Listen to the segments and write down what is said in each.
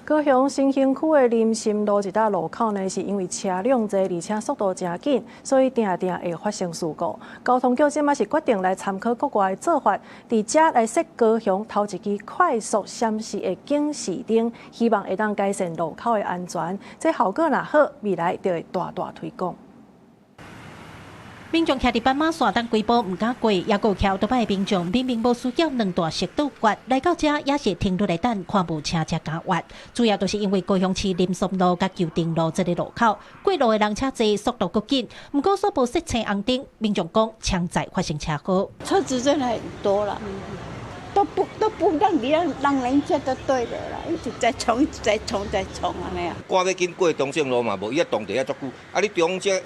高雄新興區的林森路一搭路口呢，是因為車輛濟，而且速度誠緊，所以定定會發生事故。交通局這馬是決定來參考國外的做法，佇遮來設高雄頭一支快速閃示的警示燈，希望會當改善路口的安全。這效果若好，未來就會大大推廣。民眾徛佇斑馬線等幾步毋敢過，猶閣有騎歐多擺的民眾明明無需要兩大色道決，來到遮也是停落來等，看無車才敢越。主要就是因為高雄市林森路佮舊定路這个路口，過路的人車濟，速度閣緊，毋過煞無設青紅燈，民眾講常在發生車禍。車子真的很多了，都不讓你讓人家就對的啦，一直在衝，一直在衝，在衝啊那樣。趕欲緊過中正路嘛無，伊啊擋佇遐足久，啊你中這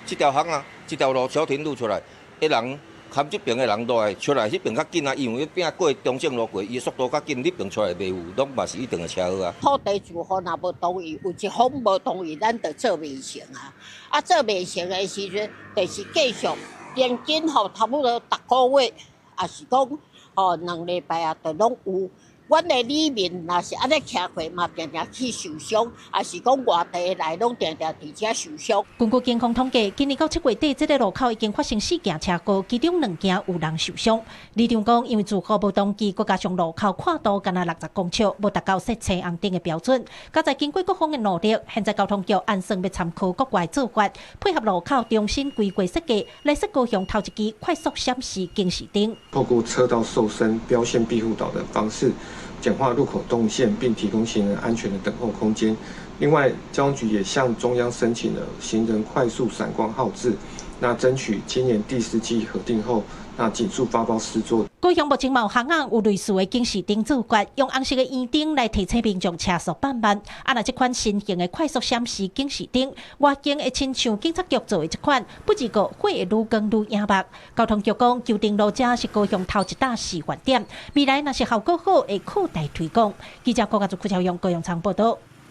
這條巷啊，這條路小田路出來，彼人含這邊的人落來出來，彼邊較緊啊，因為彼邊過中正路過，伊速度較緊，彼邊出來袂有，攏嘛是一定會車禍啊。土地住戶若無同意，有一方無同意，咱就做袂成啊。啊，做袂成的時陣，就是繼續平均吼，差不多逐個月，抑是講吼2禮拜啊，就攏有。阮的里面若是按呢騎過嘛，定定去受傷，抑是講外地來，攏定定佇遮受傷。根據警方統計，今年到7月底，這个路口已經發生四件車禍，其中兩件有人受傷。里長講，因為住戶無同意，閣加上路口闊度干焦60公尺，無達到設青紅燈的標準。佳哉經過各方的努力，現在交通局按算欲參考國外做法，配合路口重新規劃設計，來設高雄頭一支快速閃示警示燈。透過車道瘦身、標線庇護島的方式，簡化路口動線，並提供行人安全的等候空間。另外，交通局也向中央申請了行人快速閃光號誌，那爭取今年第四季核定後，那盡速發包施作。高雄目前嘛有巷仔有類似的警示燈做法，用紅色的圓燈來提醒民眾車速放慢。啊，若這款新型的快速閃示警示燈，外形會親像警察局做的這款，不只過會愈光愈耀目。交通局講，舊定路遮是高雄頭一搭示範點，未來若是效果好，會擴大推廣。記者郭家竹、柯超勇高雄場報道。